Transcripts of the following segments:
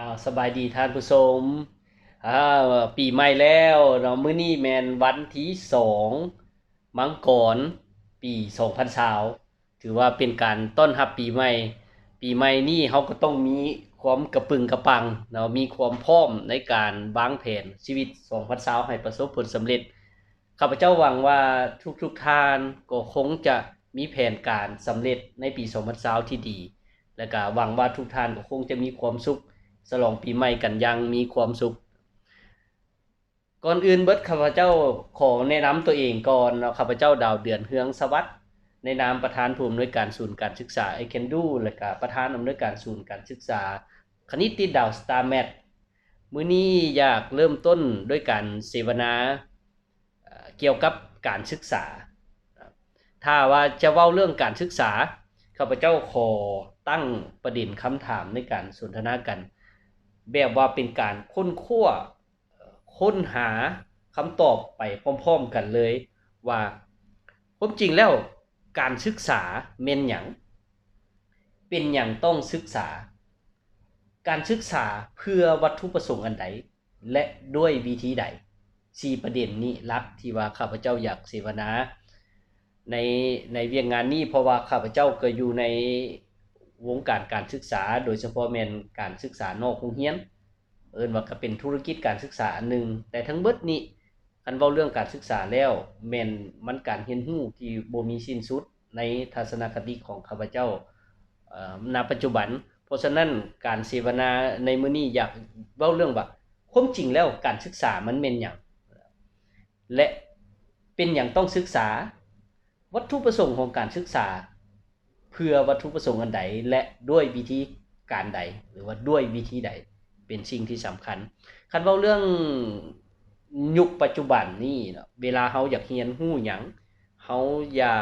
ອ້າວ ສະບາຍດີທ່ານຜູ້ຊົມ. ອ້າວ ປີໃໝ່ແລ້ວເນາະ, ມື້ນີ້ແມ່ນວັນທີສອງ ມັງກອນ ປີສອງພັນຊາວ ຖືວ່າເປັນການຕ້ອນຮັບປີໃໝ່. ປີໃໝ່ນີ້ເຮົາກໍຕ້ອງມີຄວາມກະປຶງກະປັງເນາະ, ມີຄວາມພ້ອມໃນການວາງແຜນຊີວິດສອງພັນຊາວໃຫ້ປະສົບຜົນສຳເລັດ. ຂ້າພະເຈົ້າຫວັງວ່າທຸກໆທ່ານກໍຄົງຈະມີແຜນການສຳເລັດໃນປີສອງພັນຊາວທີ່ດີ ແລະກະຫວັງວ່າທຸກທ່ານກໍຄົງຈະມີຄວາມສຸກ, ສະຫຼອງປີໃໝ່ກັນຢ່າງມີຄວາມສຸກ. ກ່ອນອື່ນເບິດ ຂ້າພະເຈົ້າຂໍແນະນຳຕົວເອງກ່ອນເນາະ. ຂ້າພະເຈົ້າ ດາວເດືອນ ເຮືອງສະຫວັດ ໃນນາມປະທານຜູ້ອຳນວຍການສູນການສຶກສາ I Can Do ແລະກະປະທານອຳນວຍການສູນການສຶກສາຄະນິດຕິດດາວ Star Math. ມື້ນີ້ຢາກເລີ່ມຕົ້ນດ້ວຍການເສວະນາ ເອີ່ ກ່ຽວກັບການສຶກສາ. ຖ້າວ່າຈະເວົ້າເລື່ອງການສຶກສາ, ຂ້າພະເຈົ້າຂໍຕັ້ງປະເດັນຄຳຖາມໃນການສົນທະນາກັນ ແບບວ່າເປັນການຄົ້ນຄວ້າ, ຄົ້ນຫາຄຳຕອບໄປພ້ອມໆກັນເລີຍວ່າ ຄວາມຈິງແລ້ວການສຶກສາແມ່ນຫຍັງ? ເປັນຫຍັງຕ້ອງສຶກສາ? ການສຶກສາເພື່ອວັດຖຸປະສົງອັນໃດ ແລະ ດ້ວຍວິທີໃດ? ສີ່ປະເດັນນີ້ຫຼັກທີ່ວ່າຂ້າພະເຈົ້າຢາກເສວະນາໃນ, ໃນວຽກງານນີ້, ເພາະວ່າຂ້າພະເຈົ້າກໍຢູ່ໃນວົງການການສຶກສາ, ໂດຍສະເພາະແມ່ນການສຶກສານອກໂຮງຮຽນ, ເອີ້ນວ່າກໍເປັນທຸລະກິດການສຶກສາອັນໜຶ່ງ. ແຕ່ທັງເບິດນີ້ ຄັນເວົ້າເລື່ອງການສຶກສາແລ້ວ ແມ່ນມັນການຮຽນຮູ້ທີ່ບໍ່ມີສິ້ນສຸດໃນທັດສະນະຄະຕິຂອງຂ້າພະເຈົ້າ ເອີ່ ນະປັດຈຸບັນ. ເພາະສະນັ້ນ ການເສວະນາໃນມື້ນີ້ຢາກເວົ້າເລື່ອງວ່າ ຄວາມຈິງແລ້ວການສຶກສາມັນແມ່ນຫຍັງ ແລະ ເປັນຫຍັງຕ້ອງສຶກສາ? ວັດຖຸປະສົງຂອງການສຶກສາ ເພື່ອວັດຖຸປະສົງອັນໃດ ແລະ ດ້ວຍວິທີການໃດ ຫຼືວ່າດ້ວຍວິທີໃດ ເປັນສິ່ງທີ່ສຳຄັນ. ຄັນເວົ້າເລື່ອງຍຸກປັດຈຸບັນນີ້ເນາະ, ເວລາເຮົາຢາກຮຽນຮູ້ຫຍັງ, ເຮົາຢາ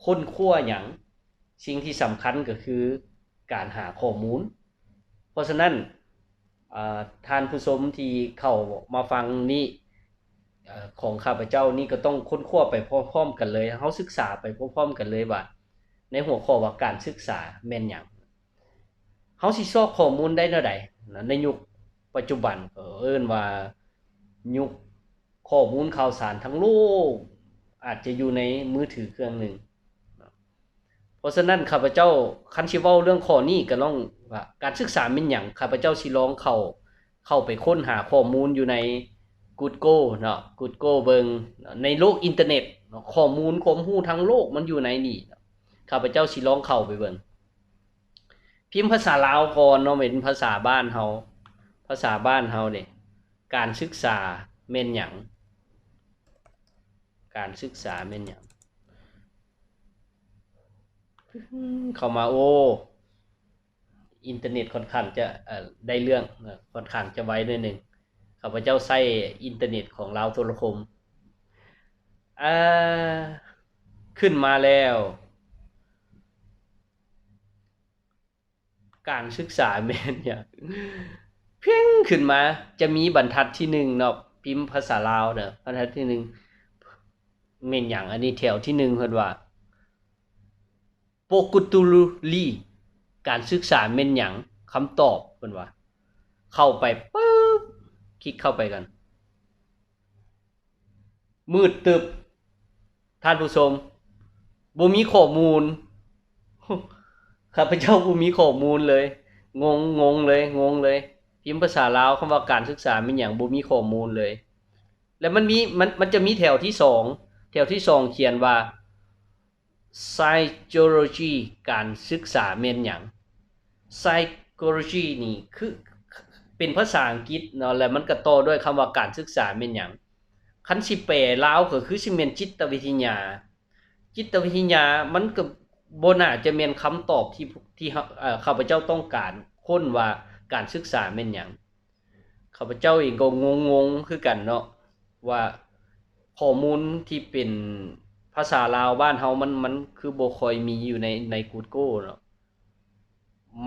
ກຄົ້ນຄວ້າຫຍັງ, ສິ່ງທີ່ສຳຄັນກໍຄືການຫາຂໍ້ມູນ. ເພາະສະນັ້ນ ເອີ່ ທ່ານຜູ້ຊົມທີ່ເຂົ້າມາຟັງນີ້ ເອີ່ ຂອງຂ້າພະເຈົ້ານີ້ກໍຕ້ອງຄົ້ນຄວ້າໄປພ້ອມໆກັນເລີຍ, ເຮົາສຶກສາໄປພ້ອມໆກັນເລີຍວ່າ ໃນຫົວຂໍ້ວ່າການສຶກສາແມ່ນຫຍັງ? ເຮົາຊິຊອກຂໍ້ມູນໄດ້ແນວໃດ? ໃນຍຸກປັດຈຸບັນ ເອີ້ນວ່າຍຸກ ຂໍ້ມູນຂ່າວສານທັງໂລກອາດຈະຢູ່ໃນມືຖືເຄື່ອງໜຶ່ງ. ເພາະສະນັ້ນ ຂ້າພະເຈົ້າ ຄັນຊິເວົ້າເລື່ອງຂໍ້ນີ້ ກໍລອງວ່າການສຶກສາແມ່ນຫຍັງ? ຂ້າພະເຈົ້າຊິລອງເຂົ້າ, ເຂົ້າໄປຄົ້ນຫາຂໍ້ມູນຢູ່ໃນ Google ເນາະ, Google ເບິ່ງ ໃນໂລກອິນເຕີເນັດເນາະ, ຂໍ້ມູນຄວາມຮູ້ທັງໂລກມັນຢູ່ໃນນີ້. ຂ້າພະເຈົ້າຊິລອງເຂົ້າໄປເບິ່ງ. ພິມພາສາລາວກ່ອນເນາະ, ເປັນພາສາບ້ານເຮົາ, ພາສາບ້ານເຮົາເດ້. ການສຶກສາແມ່ນຫຍັງ? ການສຶກສາແມ່ນຫຍັງ? ເຂົ້າມາ, ໂອ້ ອິນເຕີເນັດຂ້ອນຂ້າງຈະ, ເອີ, ໄດ້ເລື່ອງ, ເນາະ, ຂ້ອນຂ້າງຈະໄວໜ້ອຍໜຶ່ງ. ຂ້າພະເຈົ້າໃຊ້ອິນເຕີເນັດຂອງລາວໂທລະຄົມ. ອາ, ຂຶ້ນມາແລ້ວ. ການສຶກສາແມ່ນຫຍັງ? ເພງຂຶ້ນມາຈະມີບັນທັດທີໜຶ່ງເນາະ, ພິມພາສາລາວເດີ, ບັນທັດທີໜຶ່ງ ແມ່ນຫຍັງ? ອັນນີ້ແຖວທີໜຶ່ງເພິ່ນວ່າ ໂປກຸຕຸລີ ການສຶກສາແມ່ນຫຍັງ? ຄຳຕອບເພິ່ນວ່າ. ເຂົ້າໄປປຶບ, ຄລິກເຂົ້າໄປກັນ. ມືດຕຶບ ທ່ານຜູ້ຊົມ, ບໍ່ມີຂໍ້ມູນ. ຂ້າພະເຈົ້າບໍ່ມີຂໍ້ມູນເລີຍ. ງົງ, ງົງເລີຍ, ງົງເລີຍ. ພິມພາສາລາວ, ຄຳວ່າການສຶກສາແມ່ນຫຍັງ? ບໍ່ມີຂໍ້ມູນເລີຍ. ແລ້ວມັນມີ, ມັນ, ມັນຈະມີແຖວທີສອງ, ແຖວທີສອງຂຽນວ່າ Psychology ການສຶກສາແມ່ນຫຍັງ? Psychology ນີ້ຄືເປັນພາສາອັງກິດເນາະ, ແລ້ວມັນກໍຕໍ່ດ້ວຍຄຳວ່າການສຶກສາແມ່ນຫຍັງ? ຄັນຊິແປລາວກໍຄືຊິແມ່ນຈິດຕະວິທະຍາ. ຈິດຕະວິທະຍາມັນກໍບໍ່ໜ້າຈະແມ່ນຄຳຕອບທີ່, ທີ່ເຮົາ, ເອີ, ຂ້າພະເຈົ້າຕ້ອງການຄົ້ນວ່າການສຶກສາແມ່ນຫຍັງ. ຂ້າພະເຈົ້າເອງກໍງົງໆຄືກັນເນາະ ວ່າຂໍ້ມູນທີ່ເປັນພາສາລາວບ້ານເຮົາ ມັນ, ມັນຄືບໍ່ຄ່ອຍມີຢູ່ໃນ, ໃນ Google ເນາະ.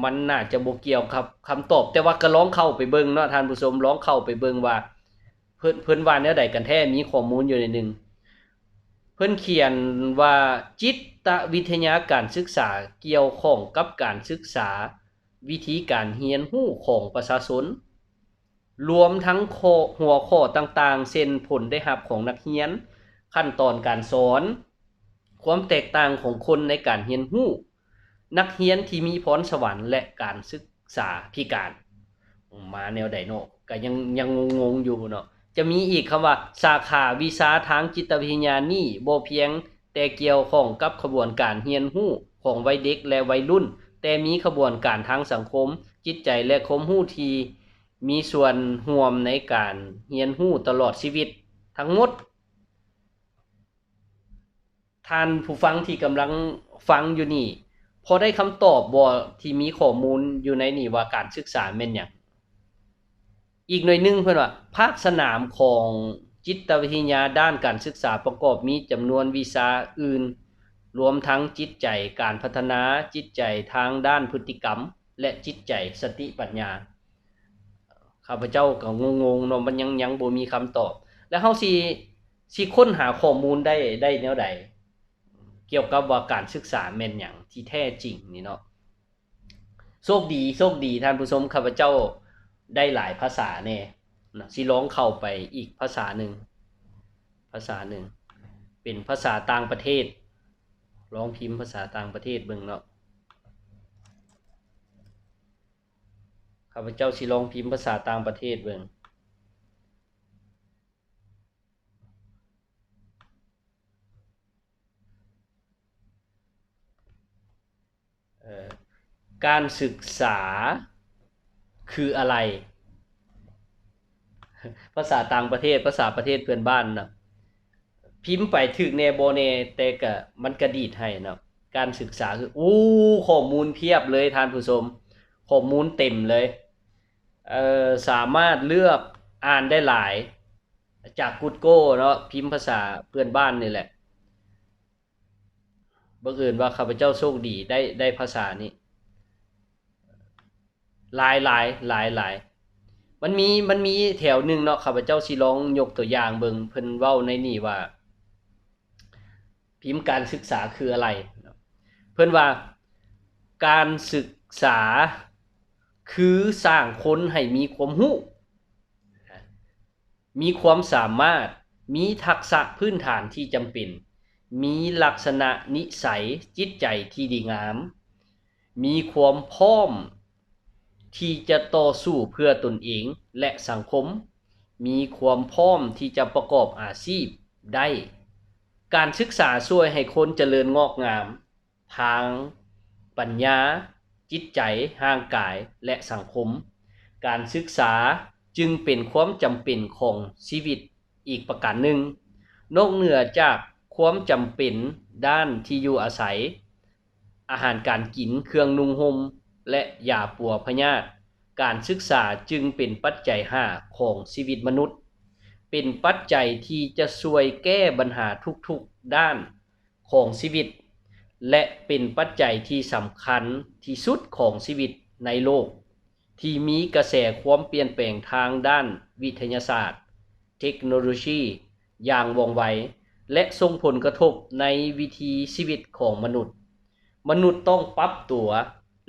ມັນໜ້າຈະບໍ່ກ່ຽວກັບຄຳຕອບ, ແຕ່ວ່າກໍລອງເຂົ້າໄປເບິ່ງເນາະທ່ານຜູ້ຊົມ, ລອງເຂົ້າໄປເບິ່ງວ່າເພິ່ນ, ເພິ່ນວ່າແນວໃດກັນແທ້, ມີຂໍ້ມູນຢູ່ໃນໜຶ່ງ. ເພິ່ນຂຽນວ່າ ຈິດຕະວິທະຍາການສຶກສາກ່ຽວຂ້ອງກັບການສຶກສາ ວິທີການຮຽນຮູ້ຂອງປະຊາຊົນ, ລວມທັງຂໍ້ ຫົວຂໍ້ຕ່າງໆ ເຊັ່ນ ຜົນໄດ້ຮັບຂອງນັກຮຽນ, ຂັ້ນຕອນການສອນ, ຄວາມແຕກຕ່າງຂອງຄົນໃນການຮຽນຮູ້, ນັກຮຽນທີ່ມີພອນສະຫວັນ ແລະ ການສຶກສາພິການ. ມາແນວໃດເນາະ? ກະຍັງ ຍັງງົງໆຢູ່ເນາະ. ຈະມີອີກຄຳວ່າ ສາຂາວິຊາທາງຈິດຕະວິທະຍານີ້ ບໍ່ພຽງແຕ່ກ່ຽວຂ້ອງກັບຂະບວນການຮຽນຮູ້ຂອງໄວເດັກ ແລະ ໄວລຸ້ນ, ແຕ່ມີຂະບວນການທາງສັງຄົມ, ຈິດໃຈ ແລະ ຄວາມຮູ້ທີ່ມີສ່ວນຮ່ວມໃນການຮຽນຮູ້ຕະຫຼອດຊີວິດທັງໝົດ. ທ່ານຜູ້ຟັງທີ່ກຳລັງຟັງຢູ່ນີ້ ພໍໄດ້ຄຳຕອບບໍ່ ທີ່ມີຂໍ້ມູນຢູ່ໃນນີ້ວ່າການສຶກສາແມ່ນຫຍັງ? ອີກໜ່ວຍໜຶ່ງເພິ່ນວ່າ ພາກສະໜາມຂອງຈິດຕະວິທະຍາດ້ານການສຶກສາປະກອບມີຈຳນວນວິຊາອື່ນ, ລວມທັງຈິດໃຈ, ການພັດທະນາຈິດໃຈທາງດ້ານພຶດຕິກຳ ແລະ ຈິດໃຈສະຕິປັນຍາ. ຂ້າພະເຈົ້າກໍງົງໆເນາະ, ມັນຍັງ ຍັງບໍ່ມີຄຳຕອບ. ແລ້ວເຮົາຊິ ຊິຄົ້ນຫາຂໍ້ມູນໄດ້ ໄດ້ແນວໃດ ກ່ຽວກັບວ່າການສຶກສາແມ່ນຫຍັງທີ່ແທ້ຈິງນີ້ເນາະ? ໂຊກດີ ໂຊກດີທ່ານຜູ້ຊົມ, ຂ້າພະເຈົ້າໄດ້ຫຼາຍພາສາແດ່ເນາະ, ຊິລອງເຂົ້າໄປອີກພາສາໜຶ່ງ, ພາສາໜຶ່ງ ເປັນພາສາຕ່າງປະເທດ, ລອງພິມພາສາຕ່າງປະເທດເບິ່ງເນາະ. ຂ້າພະເຈົ້າຊິລອງພິມພາສາຕ່າງປະເທດເບິ່ງ. ເອີ ການສຶກສາຄືອະໄລ? ພາສາຕ່າງປະເທດ, ພາສາປະເທດເພື່ອນບ້ານເນາະ. ພິມໄປຖືກແດ່ບໍ່ແດ່ ແຕ່ກະ ມັນກະດີດໃຫ້ເນາະ. ການສຶກສາຄື ໂອ້ ຂໍ້ມູນພຽບເລີຍທ່ານຜູ້ຊົມ, ຂໍ້ມູນເຕັມເລີຍ. ເອີ ສາມາດເລືອກອ່ານໄດ້ຫຼາຍ ຈາກ Google ເນາະ, ພິມພາສາເພື່ອນບ້ານນີ້ແຫຼະ. ບັງເອີນວ່າຂ້າພະເຈົ້າໂຊກດີໄດ້ ໄດ້ພາສານີ້ ຫຼາຍໆ ຫຼາຍໆ. ມັນມີ ມັນມີແຖວໜຶ່ງເນາະ, ຂ້າພະເຈົ້າຊິລອງຍົກຕົວຢ່າງເບິ່ງ. ເພິ່ນເວົ້າໃນນີ້ວ່າ ພິມການສຶກສາຄືອະໄລ? ເພິ່ນວ່າ ການສຶກສາຄືສ້າງຄົນໃຫ້ມີຄວາມຮູ້, ມີຄວາມສາມາດ, ມີທັກສະພື້ນຖານທີ່ຈຳເປັນ, ມີລັກສະນະນິໄສຈິດໃຈທີ່ດີງາມ, ມີຄວາມພ້ອມທີ່ຈະຕໍ່ສູ້ເພື່ອຕົນເອງ ແລະ ສັງຄົມ, ມີຄວາມພ້ອມທີ່ຈະປະກອບອາຊີບໄດ້. ການສຶກສາຊ່ວຍໃຫ້ຄົນຈະເລີນງອກງາມ ທາງປັນຍາ, ຈິດໃຈ, ຮ່າງກາຍ ແລະ ສັງຄົມ. ການສຶກສາຈຶ່ງເປັນຄວາມຈຳເປັນຂອງຊີວິດອີກປະການໜຶ່ງ. ນອກເໜືອຈາກຄວາມຈຳເປັນດ້ານທີ່ຢູ່ອາໄສ, ອາຫານການກິນ, ເຄື່ອງນຸ່ງຫົ່ມ ແລະ ຢາປົວພະຍາດ, ການສຶກສາຈຶ່ງເປັນປັດໄຈຫ້າຂອງຊີວິດມະນຸດ, ເປັນປັດໄຈທີ່ຈະຊ່ວຍແກ້ບັນຫາທຸກໆດ້ານ ຂອງຊີວິດ ແລະ ເປັນປັດໄຈທີ່ສຳຄັນທີ່ສຸດຂອງຊີວິດໃນໂລກ ທີ່ມີກະແສຄວາມປ່ຽນແປງທາງດ້ານວິທະຍາສາດ, ເທັກໂນໂລຊີຢ່າງວ່ອງໄວ ແລະ ສົ່ງຜົນກະທົບໃນວິຖີຊີວິດຂອງມະນຸດ. ມະນຸດຕ້ອງປັບຕົວ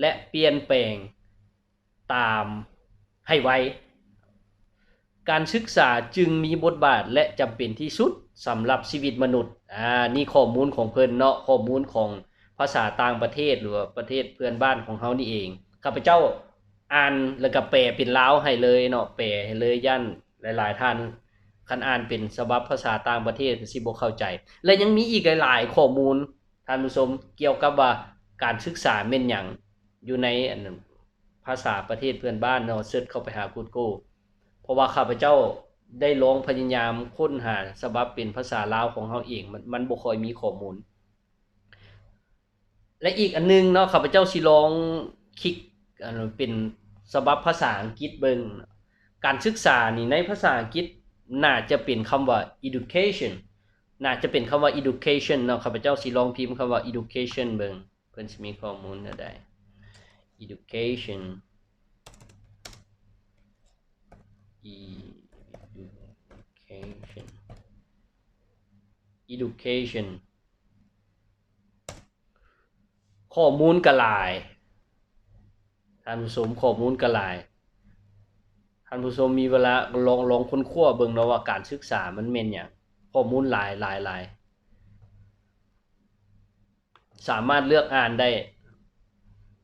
ແລະ ປ່ຽນແປງ ຕາມໃຫ້ໄວ. ການສຶກສາຈຶ່ງມີບົດບາດ ແລະ ຈຳເປັນທີ່ສຸດສຳລັບຊີວິດມະນຸດ. ອາ ນີ້ຂໍ້ມູນຂອງເພິ່ນເນາະ, ຂໍ້ມູນຂອງພາສາຕ່າງປະເທດ ຫຼືວ່າປະເທດເພື່ອນບ້ານຂອງເຮົານີ້ເອງ. ຂ້າພະເຈົ້າອ່ານແລ້ວກໍແປເປັນລາວໃຫ້ເລີຍເນາະ, ແປໃຫ້ເລີຍ, ຢ້ານຫຼາຍໆທ່ານ ຄັນອ່ານເປັນສະບັບພາສາຕ່າງປະເທດກໍຊິບໍ່ເຂົ້າໃຈ. ແລະ ຍັງມີອີກຫຼາຍໆຂໍ້ມູນ ທ່ານຜູ້ຊົມ, ກ່ຽວກັບວ່າການສຶກສາແມ່ນຫຍັງ ຢູ່ໃນ ອັນ ພາສາປະເທດເພື່ອນບ້ານເນາະ, ເສີດເຂົ້າໄປຫາ Google ເພາະວ່າຂ້າພະເຈົ້າໄດ້ລອງພະຍາຍາມຄົ້ນຫາສະບັບເປັນພາສາລາວຂອງເຮົາເອງ, ມັນ ມັນບໍ່ຄ່ອຍມີຂໍ້ມູນ. ແລະ ອີກອັນໜຶ່ງເນາະ, ຂ້າພະເຈົ້າຊິລອງຄລິກ ອັນ ເປັນສະບັບພາສາອັງກິດເບິ່ງ. ການສຶກສານີ້ໃນພາສາອັງກິດໜ້າຈະເປັນຄຳວ່າ education, ໜ້າຈະເປັນຄຳວ່າ education ເນາະ, ຂ້າພະເຈົ້າຊິລອງພິມຄຳວ່າ education ເບິ່ງ. ເພິ່ນຊິມີຂໍ້ມູນແນວໃດ? Education, education, education. ຂໍ້ມູນກໍຫຼາຍ, ທ່ານຜູ້ຊົມ ຂໍ້ມູນກໍຫຼາຍ. ທ່ານຜູ້ຊົມມີເວລາລອງ ລອງຄົ້ນຄວ້າເບິ່ງເນາະວ່າການສຶກສາມັນແມ່ນຫຍັງ. ຂໍ້ມູນຫຼາຍ, ຫຼາຍ, ຫຼາຍ. ສາມາດເລືອກອ່ານໄດ້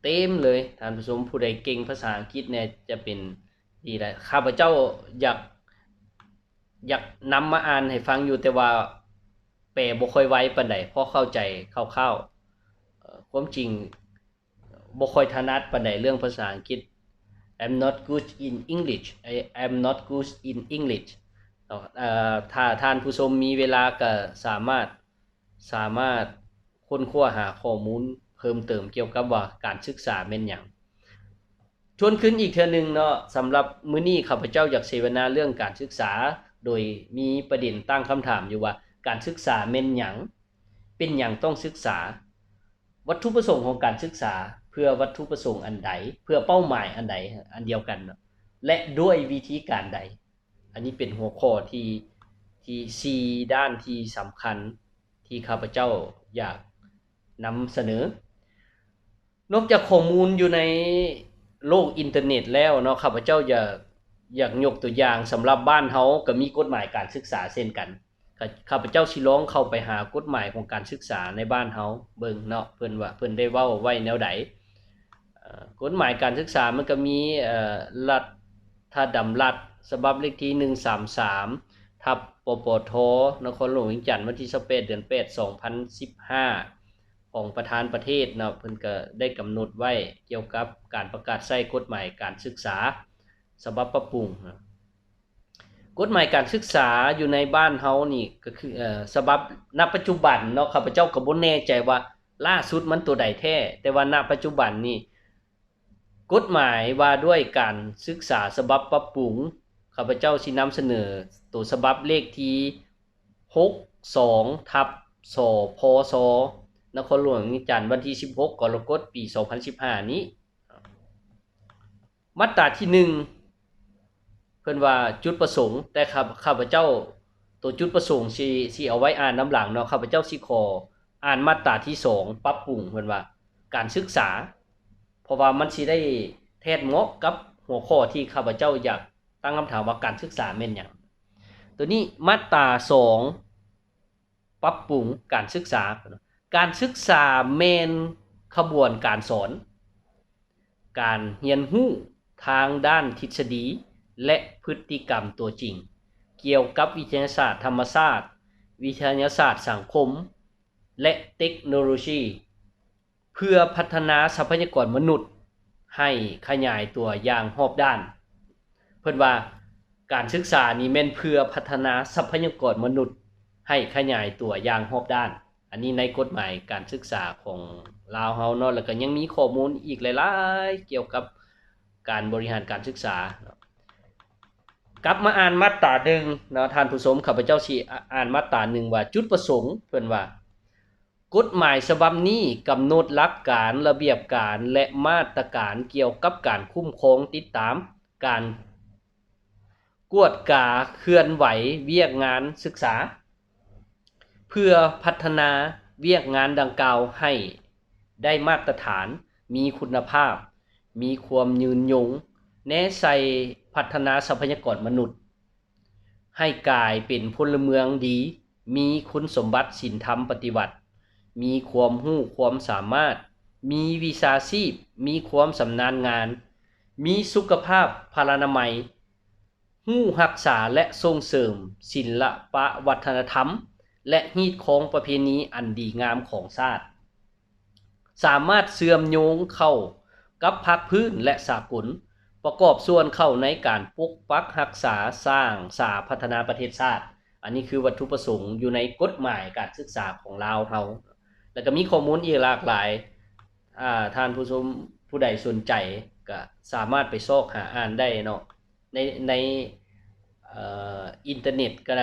ເຕັມເລີຍ. ທ່ານຜູ້ຊົມຜູ້ໃດເກັ່ງພາສາອັງກິດແດ່ຈະເປັນດີຫຼາຍ. ຂ້າພະເຈົ້າຢາກ, ຢາກນຳມາອ່ານໃຫ້ຟັງຢູ່, ແຕ່ວ່າແປບໍ່ຄ່ອຍໄວປານໃດ, ພໍເຂົ້າໃຈຄ່າວໆ. ເອີ ຄວາມຈິງ ບໍ່ຄ່ອຍຖະໜັດປານໃດເລື່ອງພາສາອັງກິດ. I'm not good in English. I, I'm not good in English. ເນາະ ເອີ ຖ້າທ່ານຜູ້ຊົມມີເວລາກໍສາມາດ, ສາມາດຄົ້ນຄວ້າຫາຂໍ້ມູນເພີ່ມເຕີມກ່ຽວກັບວ່າການສຶກສາແມ່ນຫຍັງ. ທວນຄືນອີກເທື່ອໜຶ່ງເນາະ, ສຳລັບມື້ນີ້ຂ້າພະເຈົ້າຢາກເສວະນາເລື່ອງການສຶກສາ, ໂດຍມີປະເດັນຕັ້ງຄຳຖາມຢູ່ວ່າ ການສຶກສາແມ່ນຫຍັງ? ເປັນຫຍັງຕ້ອງສຶກສາ? ວັດຖຸປະສົງຂອງການສຶກສາ ເພື່ອວັດຖຸປະສົງອັນໃດ? ເພື່ອເປົ້າໝາຍອັນໃດ? ອັນດຽວກັນເນາະ ແລະ ດ້ວຍວິທີການໃດ? ອັນນີ້ເປັນຫົວຂໍ້ທີ່, ທີ່ສີ່ດ້ານທີ່ສຳຄັນທີ່ຂ້າພະເຈົ້າຢາກນຳສະເໜີ. ນອກຈາກຂໍ້ມູນຢູ່ໃນໂລກອິນເຕີເນັດແລ້ວເນາະ, ຂ້າພະເຈົ້າຢາກ, ຢາກຍົກຕົວຢ່າງ, ສຳລັບບ້ານເຮົາກໍມີກົດໝາຍການສຶກສາເຊັ່ນກັນ. ຂ້າພະເຈົ້າຊິລອງເຂົ້າໄປຫາກົດໝາຍຂອງການສຶກສາໃນບ້ານເຮົາເບິ່ງເນາະ, ເພິ່ນວ່າເພິ່ນໄດ້ເວົ້າໄວ້ແນວໃດ. ເອີ ກົດໝາຍການສຶກສາມັນກໍມີ, ເອີ ລັດຖະດຳລັດສະບັບເລກທີໜຶ່ງສາມສາມ ທັບ ປປທ ນະຄອນຫຼວງວຽງຈັນ ວັນທີຊາວແປດ ເດືອນແປດ ສອງພັນສິບຫ້າ ຂອງປະທານປະເທດເນາະ, ເພິ່ນກໍໄດ້ກຳນົດໄວ້ກ່ຽວກັບການປະກາດໃຊ້ກົດໝາຍການສຶກສາສະບັບປັບປຸງ. ກົດໝາຍການສຶກສາຢູ່ໃນບ້ານເຮົານີ້ກໍຄື, ເອີ, ສະບັບ ນະປັດຈຸບັນເນາະ, ຂ້າພະເຈົ້າກໍບໍ່ແນ່ໃຈວ່າລ່າສຸດມັນໂຕໃດແທ້, ແຕ່ວ່າ ນະ ປັດຈຸບັນນີ້ ກົດໝາຍວ່າດ້ວຍການສຶກສາສະບັບປັບປຸງ, ຂ້າພະເຈົ້າຊິນຳສະເໜີໂຕສະບັບເລກທີຫົກສອງ ທັບ ສພຊ ນະຄອນຫຼວງວຽງຈັນ ວັນທີສິບຫົກ ກໍລະກົດ ປີສອງພັນສິບຫ້ານີ້. ມາດຕາທີໜຶ່ງ ເພິ່ນວ່າຈຸດປະສົງ, ແຕ່ຂ້າ, ຂ້າພະເຈົ້າ ໂຕຈຸດປະສົງຊິ, ຊິເອົາໄວ້ອ່ານນຳຫຼັງເນາະ, ຂ້າພະເຈົ້າຊິຂໍອ່ານມາດຕາທີສອງ ປັບປຸງ, ເພິ່ນວ່າການສຶກສາ, ເພາະວ່າມັນຊິໄດ້ແທດເໝາະກັບຫົວຂໍ້ທີ່ຂ້າພະເຈົ້າຢາກຕັ້ງຄຳຖາມວ່າ ການສຶກສາແມ່ນຫຍັງ? ໂຕນີ້ມາດຕາສອງ ປັບປຸງການສຶກສາ. ການສຶກສາແມ່ນຂະບວນການສອນ, ການຮຽນຮູ້ທາງດ້ານທິດສະດີ ແລະ ພຶດຕິກຳຕົວຈິງ ກ່ຽວກັບວິທະຍາສາດທຳມະຊາດ, ວິທະຍາສາດສັງຄົມ ແລະ ເຕັກໂນໂລຊີ. ເພື່ອພັດທະນາຊັບພະຍາກອນມະນຸດໃຫ້ຂະຫຍາຍຕົວຢ່າງຮອບດ້ານ. ເພິ່ນວ່າການສຶກສານີ້ແມ່ນເພື່ອພັດທະນາຊັບພະຍາກອນມະນຸດໃຫ້ຂະຫຍາຍຕົວຢ່າງຮອບດ້ານ. ອັນນີ້ໃນກົດໝາຍການສຶກສາຂອງລາວເຮົາເນາະ, ແລ້ວກໍຍັງມີຂໍ້ມູນອີກຫຼາຍໆກ່ຽວກັບການບໍລິຫານການສຶກສາ. ກັບມາອ່ານມາດຕາໜຶ່ງເນາະ ທ່ານຜູ້ຊົມ, ຂ້າພະເຈົ້າຊິ ອາ ອ່ານມາດຕາໜຶ່ງວ່າ ຈຸດປະສົງ, ເພິ່ນວ່າ ກົດໝາຍສະບັບນີ້ກຳນົດຫຼັກການ, ລະບຽບການ ແລະ ມາດຕະການກ່ຽວກັບການຄຸ້ມຄອງ, ຕິດຕາມ, ການກວດກາເຄື່ອນໄຫວວຽກງານສຶກສາ ເພື່ອພັດທະນາວຽກງານດັ່ງກ່າວໃຫ້ໄດ້ມາດຕະຖານ, ມີຄຸນນະພາບ, ມີຄວາມຍືນຍົງ, ແນໃສ່ພັດທະນາຊັບພະຍາກອນມະນຸດ ໃຫ້ກາຍເປັນພົນລະເມືອງດີ, ມີຄຸນສົມບັດສິນທຳປະຕິວັດ, ມີຄວາມຮູ້ຄວາມສາມາດ, ມີວິຊາຊີບ, ມີຄວາມຊຳນານງານ, ມີສຸຂະພາບພະລານາໄມ, ຮູ້ຮັກສາ ແລະ ສົ່ງເສີມສິນລະປະວັດທະນະທຳ ແລະ ຮີດຄອງປະເພນີອັນດີງາມຂອງຊາດ. ສາມາດເຊື່ອມໂຍງເຂົ້າກັບພາກພື້ນ ແລະ ສາກົນ, ປະກອບສ່ວນເຂົ້າໃນການປົກປັກຮັກສາ, ສ້າງສາ, ພັດທະນາປະເທດຊາດ. ອັນນີ້ຄືວັດຖຸປະສົງຢູ່ໃນກົດໝາຍການສຶກສາຂອງລາວເຮົາ. ແລ້ວກໍມີຂໍ້ມູນອີກຫຼາກຫຼາຍ. ອາ, ທ່ານຜູ້ຊົມຜູ້ໃດສົນໃຈກໍສາມາດໄປຊອກຫາອ່ານໄດ້ເນາະ. ໃນ, ໃນ, ເອີ, ອິນເຕີເນັດກໍ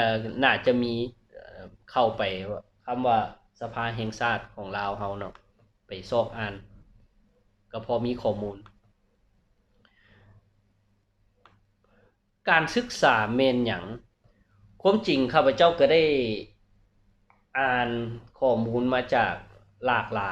ໜ້າຈະມີ, ເອີ, ເຂົ້າໄປຄຳວ່າສະພາແຫ່ງຊາດຂອງລາວເຮົາເນາະ, ໄປຊອກອ່ານກໍພໍມີຂໍ້ມູນ. ການສຶກສາແມ່ນຫຍັງ? ຄວາມຈິງຂ້າພະເຈົ້າກໍໄດ້ອ່ານຂໍ້ມູນມາຈາກຫຼາກຫຼາຍ